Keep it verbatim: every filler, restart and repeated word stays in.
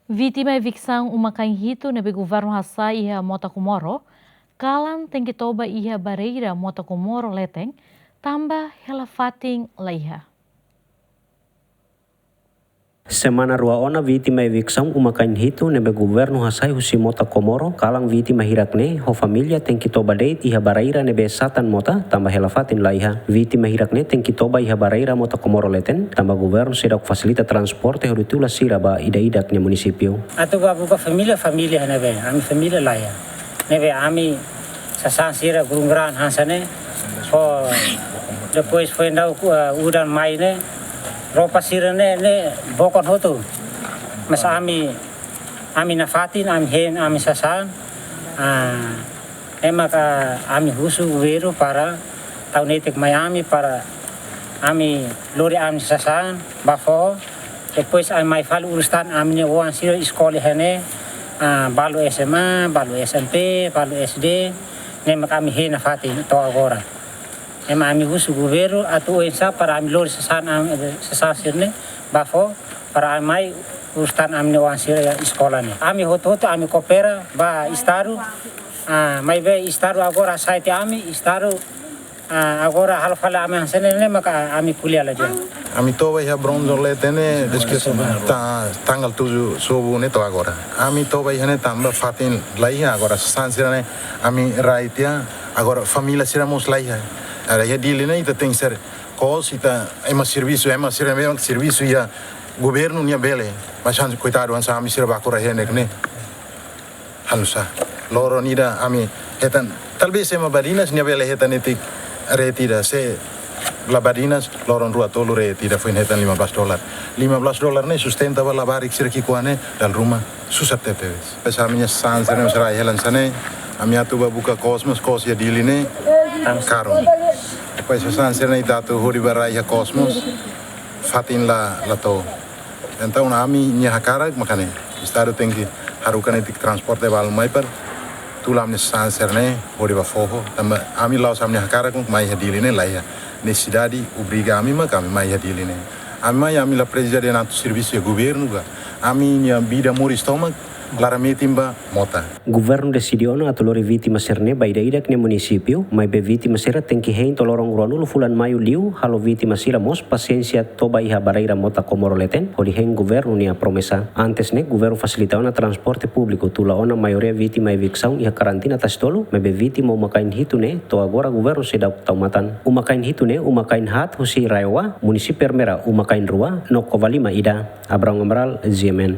Vítima eviksaun uma-kain hitu ne'ebé governu hasai iha Mota Komoro, kalan tenke toba iha barreira Mota Komoro leten, tanba hela fatin laiha. Semana rua ona vítima eviksaun uma-kain hitu ne'ebé governu hasai husi Mota Komoro, kalan vítima hirak-ne'e ho família tenke toba de'it iha barreira ne'ebé satan mota, tanba hela fatin laiha. Vítima hirak-ne'e tenke toba iha barreira Mota Komoro leten, tanba governu seidauk fasilita transporte hodi tula sira ba ida-idak nia munisípiu. Atu ba buka família, família ne'ebé, ami família laiha. Ne'ebé ami sasán sira gurun-garaan hanesan ne'e. Fó, depois foin daudauk, eh, udan mai ne'e, roupa sira-ne'e, ne'e bokon hotu. Mas ami, ami nafatin, ami hein, ami sasán. Ah, ne'e maka ami husu governu para tau netik mai ami para ami lori ami sasán ba foho. Depois ami mai fali urus tan ami-nia oan sira eskola iha ne'e, ah, balu S M A, balu S M P, balu S D, ne'e maka ami hein nafatin to'o agora. Ema ami husu governu atu oinsá para ami lori sasán ami, sasán sira-ne'e ba foho para ami mai urus tan ami-nia oan sira iha eskola ne'e. Ami hotu-hotu ami koopera ba Estadu, ah, maibé Estadu agora hasai tiha ami, Estadu, ah, agora halo fali ami hanesan ne'e, ne'e maka ami ko'alia la di'ak. Ami toba iha Bronzor leten ne'e, deske ta, tanggal tujuh subuh ne'e to'o agora. Ami toba iha ne'e tanba fatin laiha, agora sasán sira-ne'e ami rai tiha, agora família sira mós laiha. Agora iha Dili ne'e ita tenke ser kos, ita ema servisu, ema sira memang servisu iha governu nia bele. Mas hanesan koitadu hanesan ami sira baku rai henek ne'e. Hanesan loron ida ami hetan, talvez ema badinas nia bele hetan netik rate ida, se la badinas loron rua tolu rate ida foin hetan lima belas dolar. Lima belas dolar ne'e sustenta ba labarik sira ki'ikoan ne'e dala ruma susar tebetebes. Depois ami-nia sasán sira-ne'e mós rai hela hanesan ne'e, ami atu ba buka kosmos, kos iha Dili ne'e karun. Depois sasán sira-ne'e ita atu hodi ba rai iha kosmos, fatin la, la to'o. Entaun ami-nia hakarak mak ne'e, Estadu tenke haruka netik transporte balun mai para tula ami-nia sasán sira-ne'e hodi ba foho, tanba ami la'ós ami-nia hakarak mak mai iha Dili ne'e, laiha. Nesesidade obriga ami mak ami mai iha Dili ne'e. Ami mai, ami la presiza dehan atu servisu iha governu ka. Ami-nia vida moris tomak la hametin ba mota. Governu deside ona atu lori vítima sira-ne'e ba ida-idak nia munisípiu, maibé vítima sira tenke hein to'o loron ruanulu fulan Maiu liu, halo vítima sira mós pasiénsia toba iha barreira Mota Komoro leten, hodi hein governu nia promesa. Antes ne'e, governu fasilita ona transporte públiku, tula ona maioria vítima eviksaun iha karantina Tasitolu, maibé vítima uma-kain hitu ne'e to'o agora governu seidauk tau matan. Uma-kain hitu ne'e uma-kain haat husi RAEOA, munisípiu Ermera uma-kain rua, no Covalima ida. Abrão Amaral, G M N.